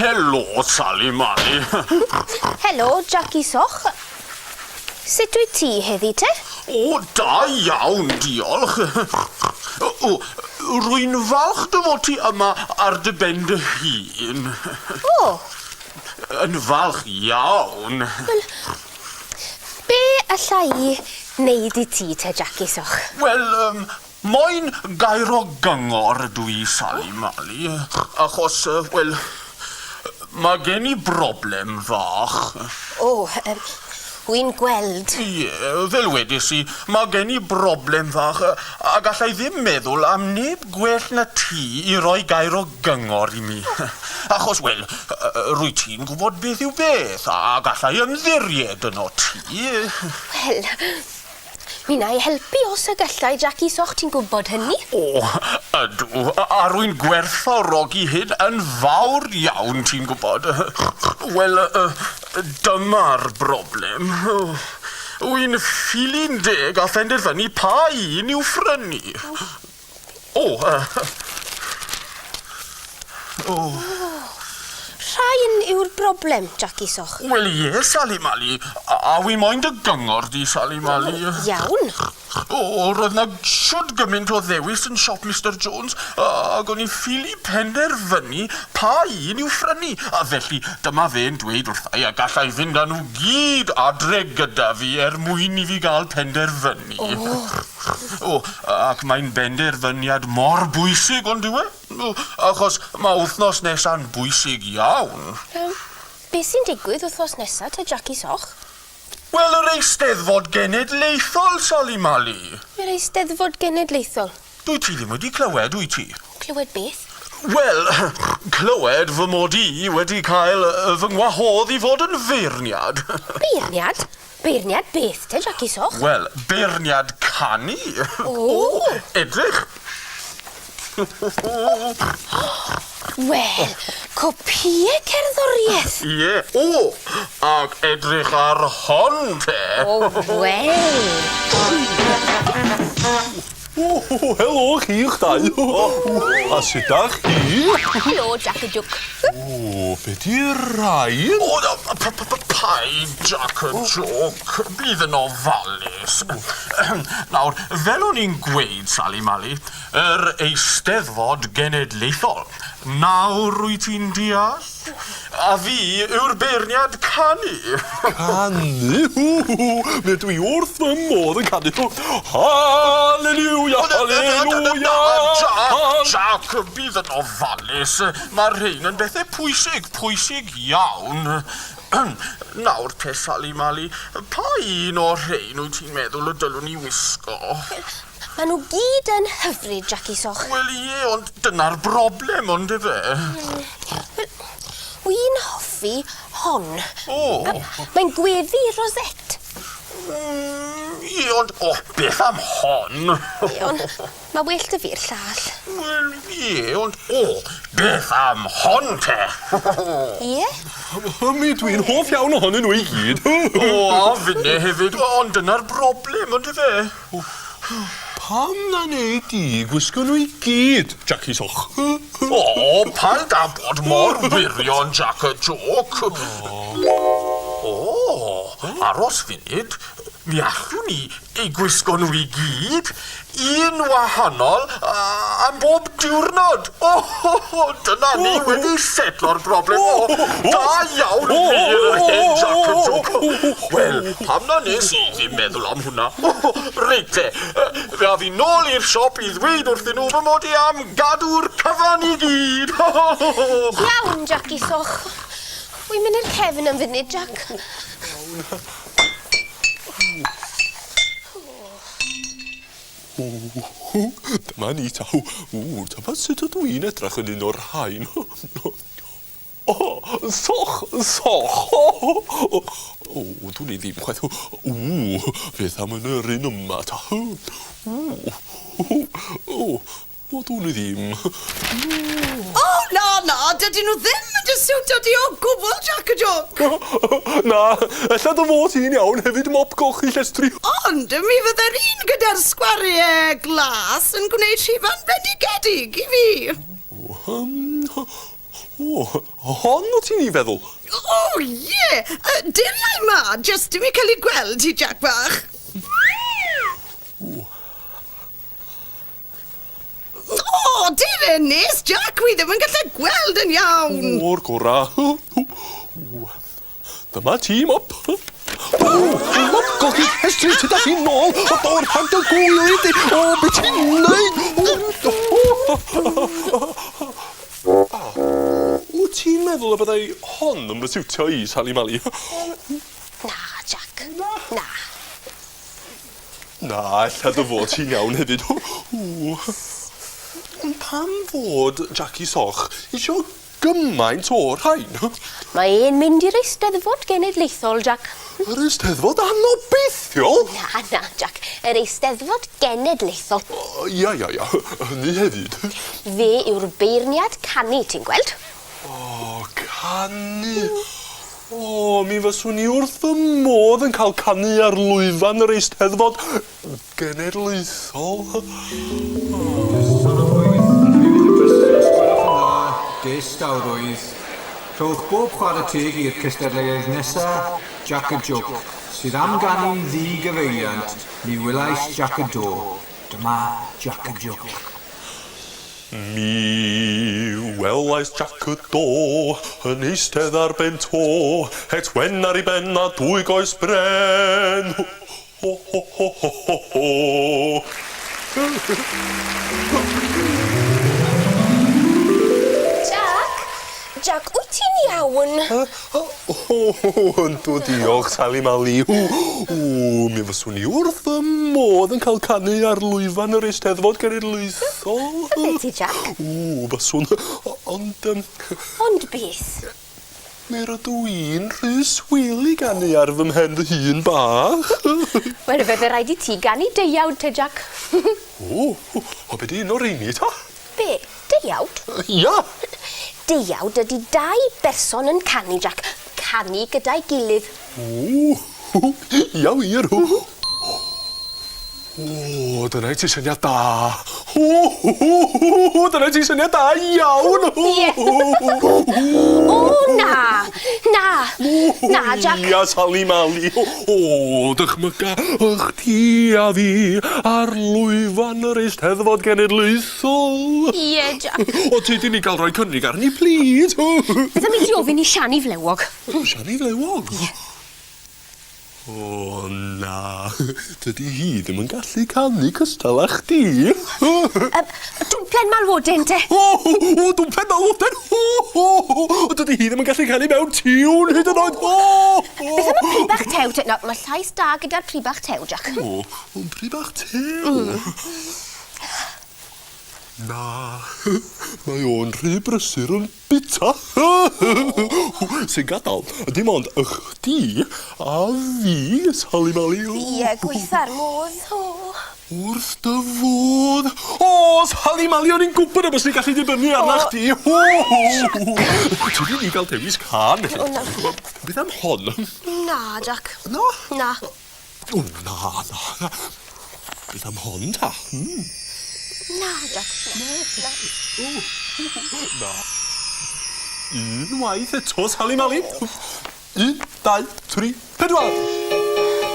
Helo, Sali Mali. Helo, Jackie Soch. Sut wyt ti heddi te? O, da iawn, diolch. O, rwy'n falch dy fod ti yma ar dy ben dy hun. O! Yn falch iawn. Wel, be alla i wneud i ti te, Jackie Soch? Wel, um, moyn gair o gyngor ydw i, Sali Mali, achos, wel, mae gen i broblem fach. O, um, wy'n gweld. Ie, fel wedes i, mae gen i broblem fach, a gallai ddim meddwl am neb gwell na ti i roi gair o gyngor i mi. Achos, wel, rwy ti'n gwybod beth yw beth, a gallai ymddiried yno ti. Wel, Mi wna i helpu os y gallai, Jackie Soch, ti'n gwybod hynny. O, ydw, a rwy'n gwerthfawrogi hyn yn fawr iawn, ti'n gwybod. Wel, dyma'r broblem. Wy'n ffili'n deg a phenderfynu pa un i'w phrynu. O, o. Rhain yw'r broblem, Jackie Soch. Wel ie, Sali Mali. A, a wi moyn dy gyngor di, Sali Mali. Iawn. O, roedd 'na shwd gymaint o ddewis yn siop Mister Jones, ac o'n i ffili penderfynu pa un i'w phrynu, a felly dyma fe'n dweud wrtha i y gallai fynd â nhw gyd adre gyda fi er mwyn i fi gael penderfynu. O! O, ac mae'n benderfyniad mor bwysig, on'd yw e? Achos mae wythnos nesa'n bwysig iawn. Yym, beth sy'n digwydd wythnos nesa te, Jaci Soch? Wel, yr Eisteddfod Genedlaethol, Sali Mali. Yr Eisteddfod Genedlaethol? Dwyt ti ddim wedi clywed, wyt ti? Clywed beth? Wel, clywed fy mod i wedi cael fy ngwahodd i fod yn feirniad. Beirniad? Beirniad beth te, Jaci Soch? Wel, beirniad canu. O! Edrych! Wel, copïau cerddoriaeth. Ie. O! Ac edrych ar hon te. O, wel. O, helo chi'ch dau. O, a sut dach chi? Helo, Jac y Jwc. O, be di'r rhain? O, no, paid, Jac y Jwc. Bydd yn ofalus. Nawr, fel o'n i'n gweud, Sali Mali, yr Eisteddfod Genedlaethol. Nawr wyt ti'n deall? A fi yw'r beirniad canu. Canu? Mi ydw i wrth fy modd yn canu. Haleluia, haleluia! Jac, Jac, bydd yn ofalus. Mae'r rhain yn bethau pwysig, pwysig iawn. Nawr te, Sali Mali, pa un o'r rhain wyt ti'n meddwl y dylwn i wisgo? Maen nhw gyd yn hyfryd, Jaci Soch. Wel ie, ond dyna'r broblem, ond ife? Wel, wy'n hoffi hon. O! Mae'n gweddu Rosette. Ie, ond, o, beth am hon? Ie, ond mae well 'da fi'r llall. Wel, ie, ond, o, beth am hon te? Ie? Mi dwi'n hoff iawn ohonyn nhw i gyd. O, a finne hefyd, ond dyna'r broblem, ond ife? Pam na nei di gwisgo nhw i gyd, Jaci Soch? O, paid â bod mor wirion, Jac y Jôc. O, aros funud. Mi allwn ni eu gwisgo nhw i gyd, un wahanol am bob diwrnod. O, dyna ni wedi setlo'r broblem. O, da iawn wir yr hen Jac y Jôc. Wel, pam na nes i ddim meddwl am hwnna? Reit te, fe af i nôl i'r siop i ddweud wrthyn nhw fy mod i am gadw'r cyfan i gyd. Iawn, Jaci Soch. Wi'n mynd i'r cefn am funud, Jac. Dyma ni ta. Ww, tybed sut ydw i'n edrych yn un o'r rhain? O, soch, soch. O, o, dwn i ddim chwaith. Ww, beth am yn yr un yma ta? Ww, o, o, dwn i ddim. O, na, na, dydyn nhw ddim yn dy siwtio di o gwbl, Jac y Joc. Na, ella dy fod ti'n iawn hefyd, mop golchi llestri. Ond mi fydde'r un gyda'r sgwariau glas yn gwneud rhifan bendigedig i fi. O, O, hon o ti'n ei feddwl? O, ie! Deriau ma, jyst i mi cael ei gweld hi, Jack bach. O, dere nes, Jack, wi ddim yn gallu gweld yn iawn. O'r gora. Dyma ti, mop. O, mop, golchi rhestri ti da chi nôl. O, o'r rhag dy gwyli di. O, be ti'n neud? Wyt ti'n meddwl y byddai hon yn fy siwtio i, Sali Mali? Na, Jack. Na. Na, ella dy fod ti'n iawn hefyd. Ww. Ond pam fod Jackie Soch isio gymaint o'r rhain? Mae e'n mynd i'r Eisteddfod Genedlaethol, Jack. Yr Eisteddfod anobeithiol? Na, na, Jack. Yr Eisteddfod Genedlaethol. O, ia, ia, ia. Hynny hefyd. Fe yw'r beirniad canu, ti'n gweld? O, canu. O, mi fyswn i wrth fy modd yn cael canu ar lwyfan yr Eisteddfod Genedlaethol. Distawrwydd. Rhowch bob chwarae teg i'r cystadleuaeth nesa, Jac y Jôc, sydd am ganu'n ddi-gyfeiliant, mi welais Jac y Do. Dyma Jac y Jôc. Mi welais Jac y Do yn eistedd ar ben to, het wen ar ei ben a dwy goes bren. Ho, ho, ho, ho, ho, ho. Jac! Jac, wyt ti'n iawn? O, yndw, diolch, Sali Mali. O, mi fyswn i wrth fy modd yn cael canu ar lwyfan yr Eisteddfod Genedlaethol. Bydde ti, Jac? O, fyswn. Ond, Ond beth? Mi rydw i'n rhy swil i ganu ar fy mhen fy hun bach. Wel, fe fe rhaid i ti ganu deuawd te, Jac. O, o, be di un o'r rheini ta? Be? Deuawd? Ia. Deuawd ydy dau berson yn canu, Jac. Canu gyda'i gilydd. O, ia wir. O, dyna i ti syniad da. O, dyna i ti syniad da iawn. Ie. O, na. Na. Na, Jac. Ia, Sali Mali. O, dychmyga, ych ti a fi ar lwyfan yr Eisteddfod Genedlaethol. Ie, Jac. O, ti di ni gael rhoi cynnig arni, plîs. Beth am i ti ofyn i Siani Flewog? Siani Flewog? Ie. O, na. Dydy hi ddim yn gallu canu cystal â chdi. Dwmplen malwoden te. O, o, dwmplen malwoden. O, o, o, dydy hi ddim yn gallu canu mewn tiwn hyd yn oed. O, o. Beth am y pry bach tew te? No, mae llais da gyda'r pry bach tew, Jac. O, ond pry bach tew. Na, mae o'n rhy brysur yn bita. Sy'n gadael dim ond y chdi a fi, Sali Mali. Ie, gweitha'r modd. O. Wrth dy fodd. O, Sali Mali, o'n i'n gwybod y bys ni'n gallu dibynnu arna chdi. O, Ti di ni gael dewis cân, felly. O, na. Beth am hon? Na, Jac. Na? Na. O, na, na, na. Beth am hon, ta? Na, Jac. Na. Na. Unwaith eto, Sali Mali. 1, 2, 3, 4.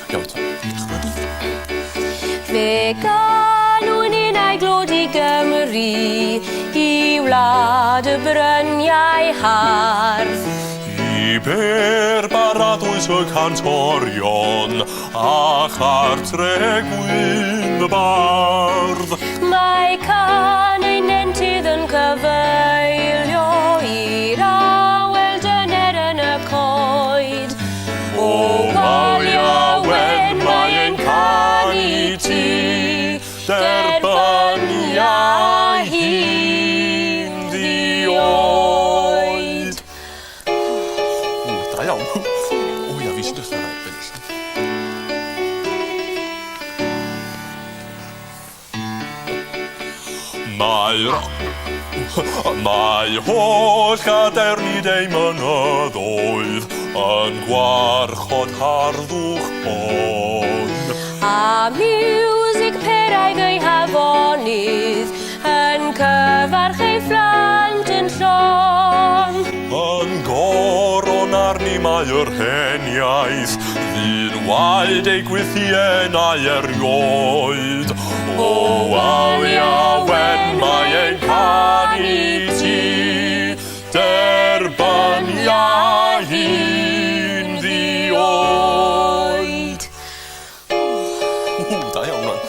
Iawn, ta. Fe ganwn ninnau glod i Gymru, i wlad y bryniau hardd. I ber baradwys y cantorion a chartre gwyn y bardd. Mae cân ein nentydd yn cyfeilio i'r awel dyner yn y coed. O Walia wen mae ein canu ti, derbynia hi'n ddioed. O, da iawn. O ia, fi sy'n dechrau rhaid bennill. Mae holl gadernid ei mynyddoedd yn gwarchod harddwch bodd. A miwsig peraidd ei hafonydd yn cyfarch ei phlant yn llon. Yn goron arni mae yr hen iaith, Fu'n waed ei gwythiennau erioed. O Walia wen mae ein canu ti, Derbynia hi'n ddioed. O, da iawn, rwan.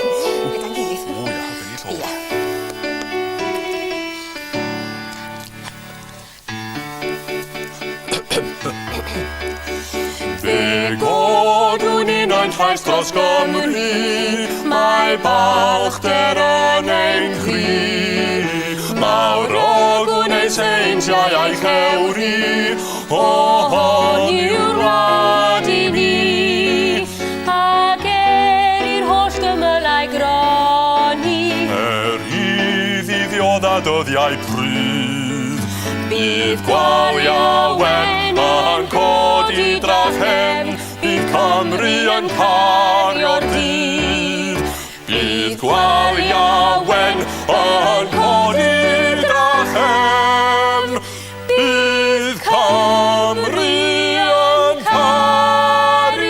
Gyda'n gilydd. O, ia, dyna ni llo. Ia. Fe godwn ninnau'n llais dros Gymru, mae balchder yn ein chri. Mawr ogwn ei seintiau a'i chewri, o hon yw'r wlad i ni. Ac er i'r holl gymylau gronni, Er iddi ddiodda dyddiau prudd, bydd Gwalia wen yn codi drachefn, bydd Cymru yn cario'r dydd. Bydd Gwalia wen yn codi drachefn, bydd Cymru yn cario'r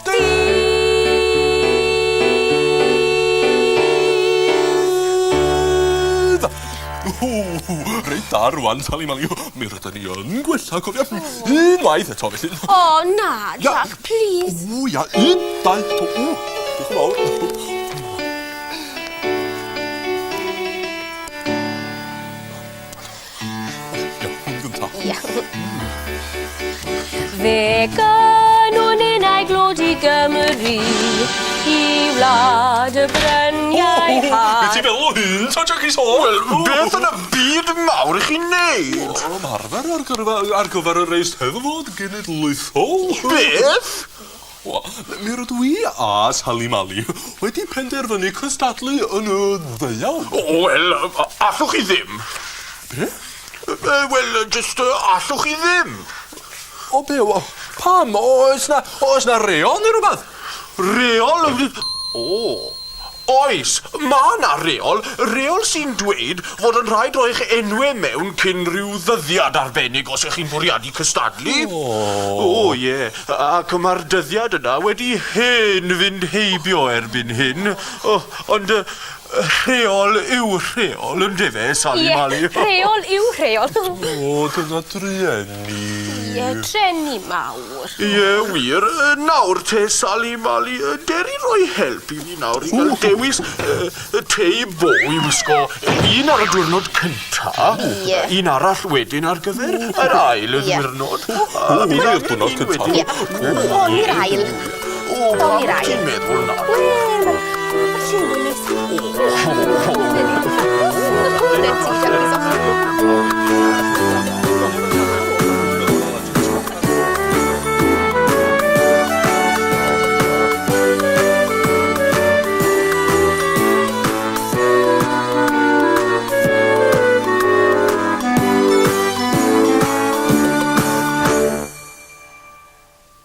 dydd. Ww, reit da rwan, Sali Mali. Mi rydyn ni yn gwella, cofia. Unwaith eto, felly. O, na, Jack, please. O, ia, un, dau, to, o. Diolch yn fawr. Ia, hwn gynta. Ia. Fe ganwn innau glod i Gymru, i wlad y bryniau Be har. ti'n feddwl o hyn, ta Jackie Saw? Wel, beth yn y byd mawr i chi'n neud? O, ymarfer ar gyfer, ar gyfer yr Eisteddfod Genedlaethol. Beth? Wel, mi rydw i a Sali Mali wedi penderfynu cystadlu yn y ddeuawd. O, wel, allwch chi ddim. Be? Wel, jyst allwch chi ddim. O, be? O, pam? Oes na, oes na reol neu rhywbeth? Reol? O, oes, mae 'na reol, reol sy'n dweud fod yn rhaid rhoi'ch enwau mewn cyn rhyw ddyddiad arbennig os ych chi'n bwriadu cystadlu. O. O, ie, ac mae'r dyddiad yna wedi hen fynd heibio erbyn hyn. O, ond rheol yw rheol, yndyfe, Sali Ie, Mali? rheol yw rheol. O, dyna drueni. Ie, treni mawr. Ie, wir. Nawr te, Sali Mali, deri roi help i fi nawr i gael dewis tei bo i wisgo un ar y diwrnod cynta, Ie. un arall wedyn ar gyfer yr ail y Ie. ddiwrnod. O, A bydd i'r angen diwrnod un cynta. wedyn. Ie, hon i'r ail. O, Hon i'r pam ail. ti'n meddwl nawr? Wel, mae'r lliw yn neis.